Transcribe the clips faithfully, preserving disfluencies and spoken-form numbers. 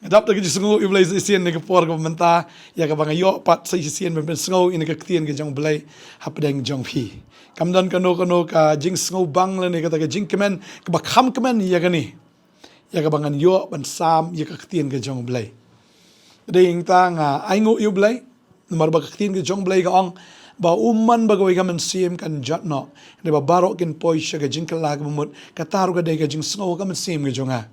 Dap da ka jingsngew ïa u Blei sa shisien ha ka por kaba mynta, ïa kaba nga ïoh pat sa shisien ban pynsngew ïa kane ka ktien ka jong u Blei hapdeng jong phi. Kam don kano kano ka jingsngewbang lane kata ka jingkmen kaba kham kmen ïa kane, ïa kaba ngan ïoh ban sam ïa ka ktien ka jong u Blei. Te dei hangta nga ainguh ïa u Blei, namar ba ka ktien ka jong u Blei ka ong ba um mon ba kawei ka mynsiem kan jot noh, hynrei ba baroh kin poi sha ka jingkylla kaba mut. Kata ruh ka dei ka jingsngew ka mynsiem ka jong nga.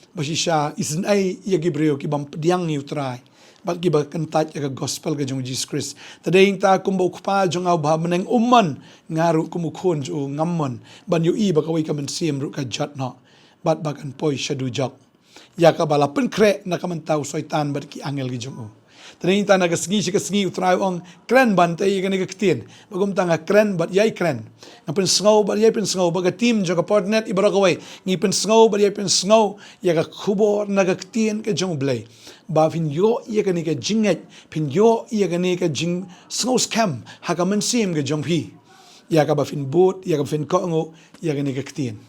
Ba shisha isynei ïa ki briew ki bym pdiang ïa u Trai bad kiba kyntait ïa ka gospel ka jong u Jisu Khrist. Te dei hangta kumba u Kpa jong nga uba ha bneng um mon, nga ruh kum u khun jong u ngam mon ban ïohi ba kawei ka mynsiem ruh ka jot noh bad ba kan poi sha dujok, ïa kaba la pynkhreh na ka mynta u Soitan bad ki angel ki jong u. Te dei hangta na ka sngi sha ka sngi u Trai u ong, kren bynta ïa kane ka ktien. Bad kumta nga kren bad ïai kren, nga pynsngew bad ïai pynsngew, bad ka team jong ka Podnet i baroh kawei ngi pynsngew bad ïai pynsngew ïa ka khubor na ka ktien ka jong u Blei. Ba phin ïoh ïa kane ka jingngeit, phin ïoh ïa kane ka jingsngew skhem ha ka mynsiem ka jong phi, ïa kaba phin bud, ïa kaba phin kohnguh ïa kane ka ktien.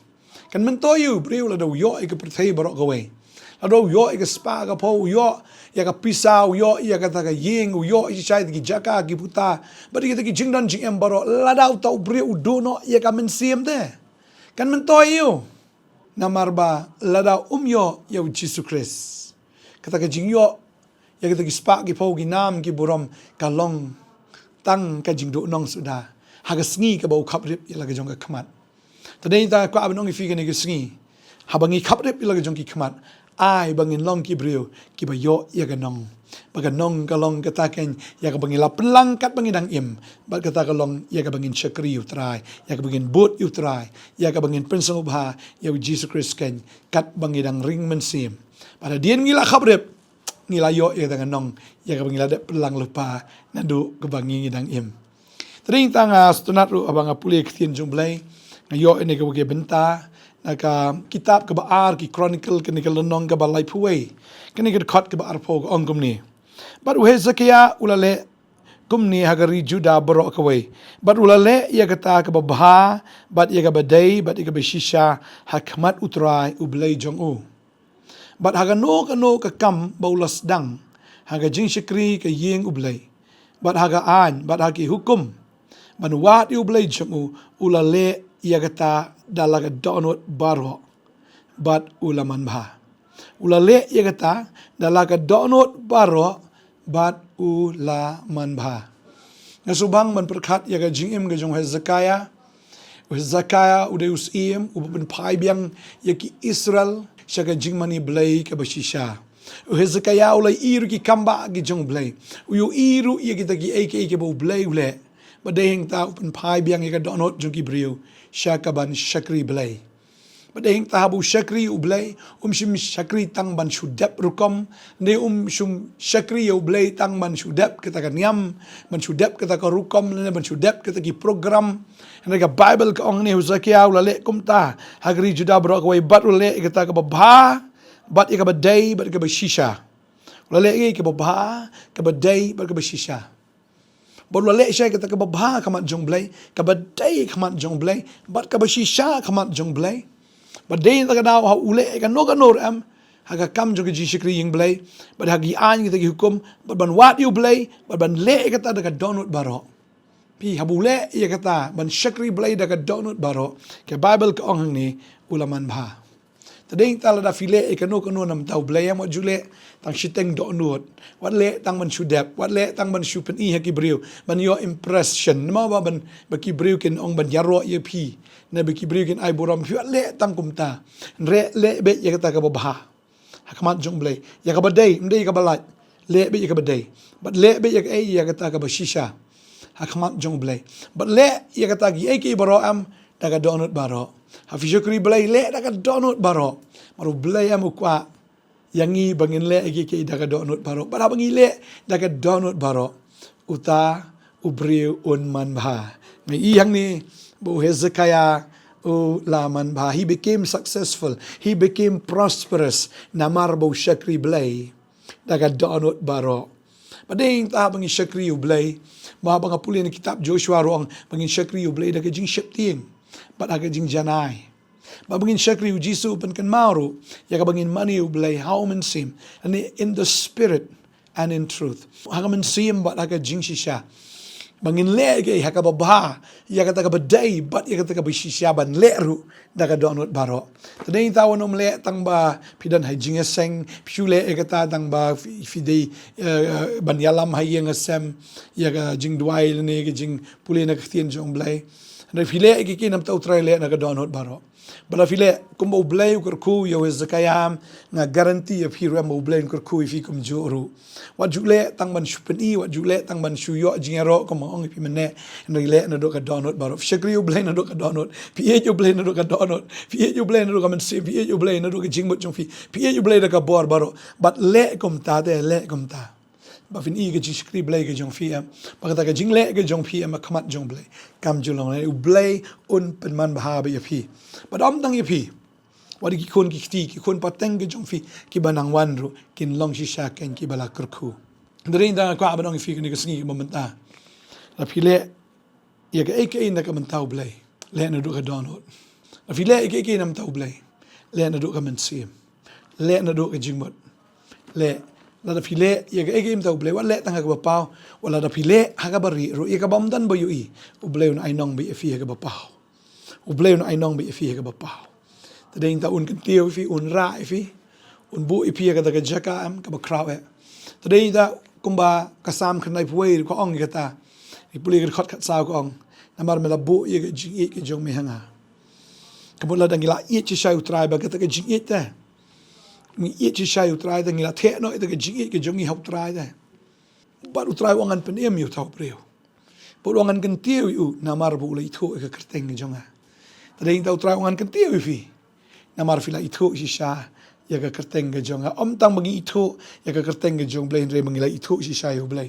Kan myntoi ïa u briew lada u ïoh ïa ka pyrthei baroh kawei, lada u ïoh ïa ka spah ka phew, u ïoh ïa ka pisa, u ïoh ïa kata ka ïing, u ïoh ïa ki jaka ki puta bad ïa kita ki jingdon jingem baroh, lada uta u briew u duh noh ïa ka mynsiem te, kan myntoi ïa u. Namar ba lada um ïoh ïa u Jisu Khrist, kata ka jingïoh ïa kita ki spah ki phew, ki nam ki burom, ka long tang ka jingduhnong suda ha ka sngi kaba u khaprip ïa la ka jong ka khmat. Te dei hangta nga kwah ban ong ïa phi kane ka sngi, haba ngi khaprip ïa la ka jong ki khmat, ai ba ngin long ki briew kiba ïoh ïa ka nong. Ba ka nong ka long kata keiñ ïa kaba ngi la pynlang katba ngi dang im, bad kata ka long ïa kaba ngin shakri ïa u Trai, ïa kaba ngin bud ïa u Trai, ïa kaba ngin pynsngewbha ïa u Jisu Khrist keiñ katba ngi dang ring mynsiem. Bad hadien ngi la khaprip, ngi la ïoh ïa kata ka nong ïa kaba ngi la dep pynlang lypa naduh kaba ngi dang im. Te dei hangta nga sngewtynnat ruh haba nga pule ïa ka ktien jong u Blei, nga ïoh ïa kane kawei ka bynta na ka kitab kaba ar ki Chronicle, kane ka lynnong kaba laiphew wei, kane ka dkhot kaba arphew, ka ong kumne: Bad u Hezekiah u la leh kumne ha ka ri Judah baroh kawei, bad u la leh ïa kata kaba bha bad ïa kaba dei bad ïa kaba shisha ha khmat u Trai u Blei jong u. Bad ha kano kano ka kam ba u la sdang ha ka jingshakri ka ïing u Blei, bad ha ka aiñ bad ha ki hukum ban wad ïa u Blei jong u, u la leh ïa kata da la ka dohnud baroh, bad u la manbha. U la leh ïa kata da la ka dohnud baroh, bad u la manbha. Nga sngewbang ban pyrkhat ïa ka jingim ka jong u Hezekiah. U Hezekiah u dei u syiem uba pynphai biang ïa ki Israel sha ka jingmane Blei kaba shisha. U Hezekiah u la ïohi ruh ki kambah ki jong u Blei, u ïohi ruh ïa kita kiei kiei kiba u Blei u leh. Bad dei hangta u pynphai biang ïa ka dohnud jong ki briew sha kaban shakri Blei. Bad dei hangta haba u shakri ïa u Blei, um shym shakri tang ban shu dep rukom, ne um shym shakri ïa u Blei tang ban shu dep kata ka niam, ban shu dep kata ka rukom, ne ban shu dep kata ki program. Hynrei ka Baibl ka ong hangne u Hezekiah u la leh kumta ha ka ri Judah baroh kawei, bad u la leh ïa kata kaba bha, bad ïa kaba dei, bad ïa kaba shisha. U la leh ïa kaba bha, kaba dei, bad kaba shisha. Bad u la leh shai kata kaba bha ha khmat jong u Blei, kaba dei ha khmat jong u Blei, bad kaba shisha ha khmat jong u Blei. Bad dei na kata ka daw haba u leh ïa kano kano ruh em, ha ka kam jong ka jingshakri ïing Blei, bad ha ki aiñ kita ki hukum, bad ban wad ïa u Blei, bad ban leh ïa kata da ka dohnud baroh. Phi, haba u leh ïa kata ban shakri Blei da ka dohnud baroh, ka Baibl ka ong hangne, u la manbha. Te dei hangta lada phi leh ïa kano kano na bynta u Blei, em, wat ju leh tang shiteng dohnud, wat leh tang ban shu dep, wat leh tang ban shu pyni ha ki briew, ban ïoh impression. Namar ba ban, ba ki briew kin ong ban ïaroh ïa phi, ne ba ki briew kin ai burom ïa phi, wat leh tang kumta. Hynrei leh beit ïa kata kaba bha ha khmat jong u Blei. Ïa kaba dei, ym dei ïa kaba lait. Leh beit ïa kaba dei. Bad leh beit ïa kaei, ïa kata kaba shisha ha khmat jong u Blei. Bad leh ïa kata kiei kiei baroh em da ka dohnud baroh. Haba phi shakri Blei, leh da ka dohnud baroh. Namar u Blei em u kwah ïa ngi ba ngin leh ïa kiei kiei da ka dohnud baroh. Bad haba ngi leh da ka dohnud baroh, uta u briew un manbha. Nga ïohi hangne ba u Hezekiah u la manbha. He became successful. He became prosperous. Namar ba u shakri Blei da ka dohnud baroh. Bad dei hangta haba ngi shakri ïa u Blei, ba haba nga pule na kitab Joshua ruh ong ba ngin shakri ïa u Blei da ka jingsheptieng bad ha ka jingjanai. Ba ngin shakri ïa u Jisu, pynkynmaw ruh ïa kaba ngin mane ïa u Blei ha u mynsiem, lane in the spirit and in truth. Ha ka mynsiem bad ha ka jingshisha. Ba ngin leh ïa ka, ha kaba bha, ïa kata kaba dei bad ïa kata kaba shisha, ban leh ruh da ka dohnud baroh. Te dei ïa kata, wat nym leh tang ba phi don ha jingïaseng, phi shu leh ïa kata tang ba phi, phi dei, eh, ban ïalam ha ïing ha sem, ïa ka jingduwai lane ka jingpule na ka ktien jong u Blei. Hynrei phi leh ïa ka, namar u Trai u leh na ka dohnud baroh. Bad lada phi leh kumba u Blei u kyrkhu ïa u Hezekiah, nga guarantee ïa phi ruh ba u Blei un kyrkhu ïa phi kumjuh ruh. Wat ju leh tang ban shu pyni, wat ju leh tang ban shu ïoh jingïaroh, kumba nga ong ïa phi mynne. Hynrei leh naduh ka dohnud baroh. Phi shakri ïa u Blei naduh ka dohnud. Phi ïeit ïa u Blei naduh ka dohnud. Phi ïeit ïa u Blei naduh ka mynsiem. Phi ïeit ïa u Blei naduh ka jingmut jong phi. Phi ïeit ïa u Blei da ka bor baroh. Bad leh kumta te, leh kumta. Ba phin ïohi ïa ka jingshakri Blei ka jong phi, em. Ba kata ka jingleh ka jong phi, em, ha khmat jong u Blei, kam ju long lei. U Blei un pynman bha bha ïa phi. Bad ym tang ïa phi, wat ïa ki khun ki kti, ki khun pateng ka jong phi kiba nang wan ruh kin long shisha kein kiba la kyrkhu. Te dei ïa kata nga kwah ban ong ïa phi kane ka sngi kaba mynta. Lada phi leh ïa kaei kaei na ka bynta u Blei, leh naduh ka dohnud. Lada phi leh ïa kaei kaei na ka bynta u Blei, leh naduh ka mynsiem. Leh naduh ka jingmut. Leh, lada phi leh ïa kaei kaei na ka bynta u Blei, wat leh tang ha kaba paw, wat lada phi leh ha kaba rieh ruh, ïa kaba ym don ba ïohi, u Blei un ai nong beit ïa phi ha kaba paw. U Blei un ai nong beit ïa phi ha kaba paw. Te dei ïa kata un kyntiew ïa phi, un rah ïa phi, un buh ïa phi ha kata ka jaka, em, kaba khraw eh. Te dei ïa kata kumba ka Salm khyndaiphew wei ka ong ïa kata. Ngi pule ka dkhot khatsaw ka ong, namar me la buh ïa ka jingïeit ka jong me ha nga. Ka mut lada ngi la ïeit shisha ïa u Trai, ba kata ka jingïeit te, ngi ïeit shisha ïa u Trai te, ngi la theh noh ïa ka jingïeit ka jong ngi ha u Trai te, bad u Trai u ong ngan pynim ïa uta u briew. Bad u ong ngan kyntiew ïa u, namar ba u la ithuh ïa ka kyrteng ka jong nga. Te dei ïa kata u Trai u ong ngan kyntiew ïa phi, namar phi la ithuh shisha ïa ka kyrteng ka jong nga. Ym tang ba ngi ithuh ïa ka kyrteng ka jong u Blei, hynrei ba ngi la ithuh shisha ïa u Blei.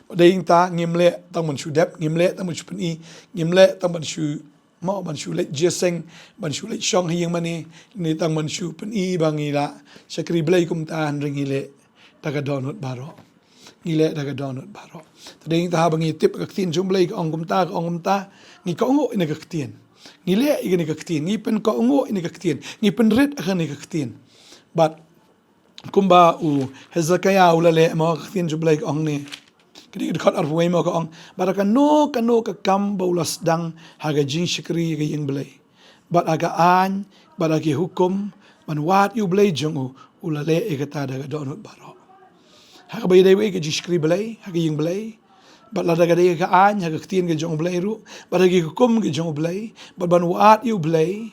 Bad dei ïa kata, ngim leh tang ban shu dep, ngim leh tang ban shu pyni, ngim leh tang ban shu, mo, ban shu leit jingïaseng, ban shu leit shong ha ïing mane, ne tang ban shu pyni ba ngi la shakri Blei kumta, hynrei ngi leh da ka dohnud baroh. Ngi leh da ka dohnud baroh. Te dei ïa kata haba ngi tip ka ktien jong u Blei ka ong kumta, ka ong kumta, ngi kohnguh ïa kane ka ktien. Ngi leh ïa kane ka ktien, ngi pynkohnguh ïa kane ka ktien, ngi pynrit ha kane ka ktien. Bad kumba u Hezekiah u la leh, mo, ka ktien jong u Blei ka ong ne. Kane ka dkhot arphew wei, mo, ka ong, bad ha kano kano ka kam ba u la sdang ha ka jingshakri ha ka ïing Blei, bad ha ka aiñ, bad ha ki hukum, ban wad ïa u Blei jong u, u la leh ïa kata da ka dohnud baroh. Ha kaba ïadei bad ka jingshakri Blei ha ka ïing Blei, bad lada ka dei ha ka aiñ, ha ka ktien ka jong u Blei ruh, bad ha ki hukum ka jong u Blei, bad ban wad ïa u Blei,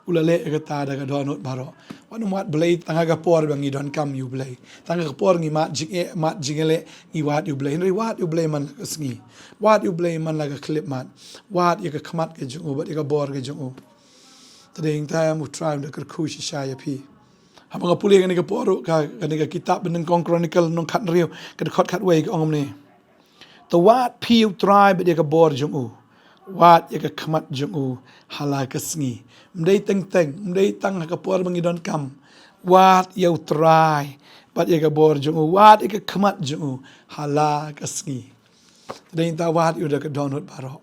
u la leh ïa kata da ka dohnud baroh. Wat nym wad Blei tang ha ka por ba ngi donkam ïa u Blei. Tang ha ka por ngi mad jingeh, mad jingïaleh, ngi wad ïa u Blei. Hynrei wad ïa u Blei man la ka sngi. Wad ïa u Blei man la ka khyllipmat. Wad ïa ka khmat ka jong u bad ïa ka bor ka jong u. Te dei ïa kata u Trai un da kyrkhu shisha ïa phi. Haba nga pule kane ka por ruh, ka, kane ka kitab Banyngkong Chronicle lynnong khathynriew, ka dkhot khatwei ka ong kumne. To wad phi ïa u Trai bad ïa ka bor jong u. Wad ïa ka khmat jong u ha la ka sngi. Ym dei teng teng, ym dei tang ha ka por ba ngi donkam. Wad ïa u Trai bad ïa ka bor jong u. Wad ïa ka khmat jong u ha la ka sngi. Te dei ïa kata wad ïa u da ka dohnud baroh.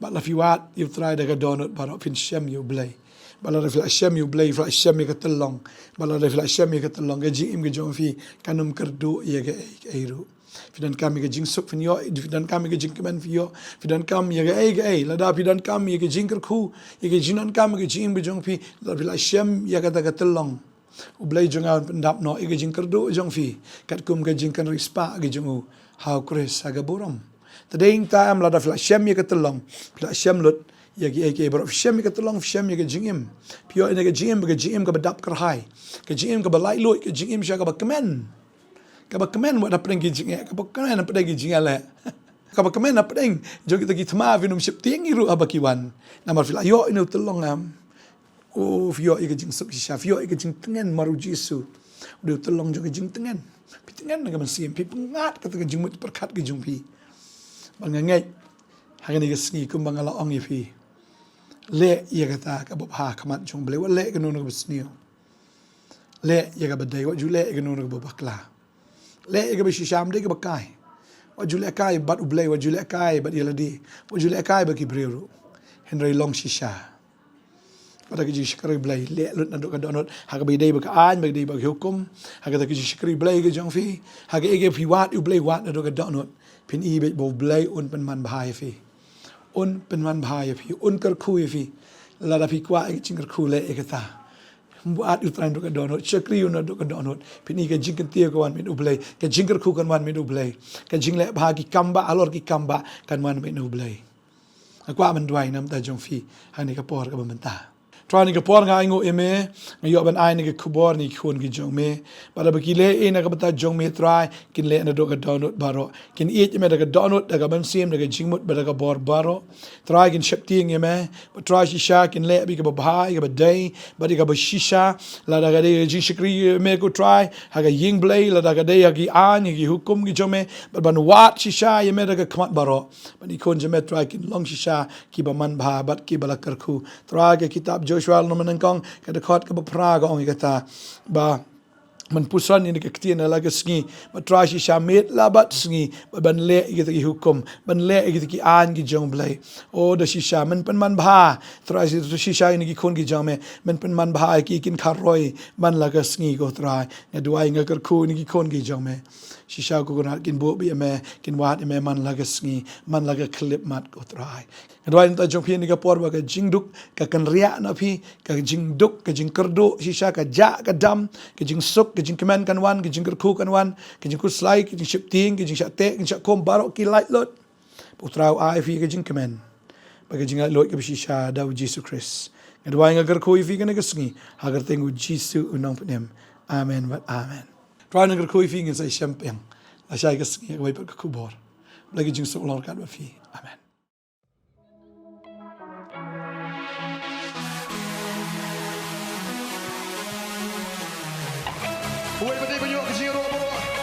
Bad lada phi wad ïa u Trai da ka dohnud baroh, phin shem ïa u Blei. Bad lada phi la shem ïa u Blei, phi la shem ïa ka tyllong. Bad lada phi la shem ïa ka tyllong, ka jingim ka jong phi kan ym kyrduh ïa kaei kaei ruh. Phi donkam ïa ka jingsuk, phin ïoh. Phi donkam ïa ka jingkmen, phi ïoh. Phi donkam ïa kaei kaei, lada phi donkam ïa ka jingkyrkhu, ïa ka jingdonkam ïa ka jingim ka jong phi, lada phi la shem ïa kata ka tyllong, u Blei jong nga un pyndap noh ïa ka jingkyrduh jong phi, katkum ka jingkynriah spah ka jong u ha u Khrist ha ka burom. Te dei ïa kata em, lada phi la shem ïa ka tyllong, phi la shem lut ïa kiei kiei baroh. Phi shem ïa ka tyllong, phi shem ïa ka jingim. Phi ïoh ïa ka jingim, ka jingim kaba dap kyrhai, ka jingim kaba laitluid, ka jingim shisha kaba kmen. Kaba kmen wat hapdeng ki jingeh, kaba kmen hapdeng ki jingeh leh. Kaba kmen hapdeng jong kita ki thma, phin ym sheptieng hi ruh haba ki wan. Namar phi la ïoh ïa une u tyllong em. Oh, phi ïoh ïa ka jingsuk shisha, phi ïoh ïa ka jingtngen mar u Jisu. U dei u tyllong jong ka jingtngen. Phi tngen na ka mynsiem, phi pyngngad kata ka jingmut pyrkhat ka jong phi. Bad nga ngeit ha kane ka sngi kumba nga la ong ïa phi, leh ïa kata kaba bha ha khmat jong u Blei, wat leh ïa kano kano kaba sniew. Leh ïa kaba dei, wat ju leh ïa kano kano kaba bakla. Leh ïa kaba shisha, ym dei kaba kai. Wat ju leh kai bad u Blei, wat ju leh kai bad ïa lade, wat ju leh kai bad ki briew ruh. Hynrei long shisha. Bad da ka jingshakri Blei, leh lut naduh ka dohnud, ha kaba ïadei bad ka aiñ, ba ïadei bad ka hukum, ha kata ka jingshakri Blei ka jong phi, ha kaei kaei ba phi wad ïa u Blei, wad naduh ka dohnud. Phin i beit ba u Blei un pynman bha ïa phi. Un pynman bha ïa phi, un kyrkhu ïa phi. Lada phi kwah ïa ka jingkyrkhu, leh ïa kata. Wad ïa u Trai naduh ka dohnud, shakri ïa u naduh ka dohnud. Phin i ka jingkyntiew kan wan beit na u Blei, ka jingkyrkhu kan wan beit na u Blei. Ka jingleh bha ki kam bah halor ki kam bah kan wan beit na u Blei. Nga kwah ban duwai namar jong phi ha kane ka por kaba mynta. Trai, ha kane ka por nga ainguh ïa me, nga ïoh ban ai kane ka khubor na ki khun ki jong me. Bad haba ki leh ei na ka bynta jong me Trai, kin leh naduh ka dohnud baroh. Kin ïeit ïa me da ka dohnud, da ka mynsiem, da ka jingmut, bad da ka bor baroh. Trai, kin sheptieng ïa me. Bad Trai, shisha kin leh bad ïa kaba bha, ïa kaba dei, bad ïa kaba shisha. Lada ka dei ka jingshakri ïa me ko Trai, ha ka ïing Blei, lada ka dei ha ki aiñ, ha ki hukum ki jong me, bad ban wad shisha ïa me da ka khmat baroh. Bad ki khun jong me Trai kin long shisha kiba man bha bad kiba la kyrkhu. Trai, ka kitab Joshua lynnong ba nyngkong, ka dkhot kaba phra ka ong ïa kata, ba men pynsan ïa ka ktien ha la ka sngi, bad Trai shisha miet la bad sngi, bad ban leh ïa kita ki hukum, ban leh ïa kita ki aiñ ki jong Blei. O, da shisha men pynman bha, Trai, shisha ïa ki khun ki jong me, men pynman bha ïa ki, kin kharoi man la ka sngi ko Trai. Nga duwai, nga kyrkhu ïa ki khun ki jong me. Shisha ko Kynrad, kin buh beit ïa me, kin wad ïa me man la ka sngi, man la ka khyllipmat ko Trai. Nga duwai namar jong phi ha kane ka por ba ka jingduk ka kynriah na phi, ka jingduk, ka jingkyrduh, shisha ka jah ka dam, ka jingsuk, ka jingkmen kan wan, ka jingkyrkhu kan wan, ka jingkhuslai, ka jingsheptieng, ka jingshah teh, ka jingshah khum, baroh ki laitluid. Bad Trai, ai phi ka jingkmen bad ka jinglaitluid kaba shisha da u Jisu Khrist. Nga duwai, nga kyrkhu ïa phi ha kane ka sngi, ha ka kyrteng u Jisu u nongpynim. Amen bad amen. Trai, nga kyrkhu ïa phi, ngin sa ïashem biang lashai ka sngi ha kawei pat ka khubor. Blei ka jingsuk long ryngkat bad phi. Amen. Uwei pat ba ïoh ka jingïaroh baroh,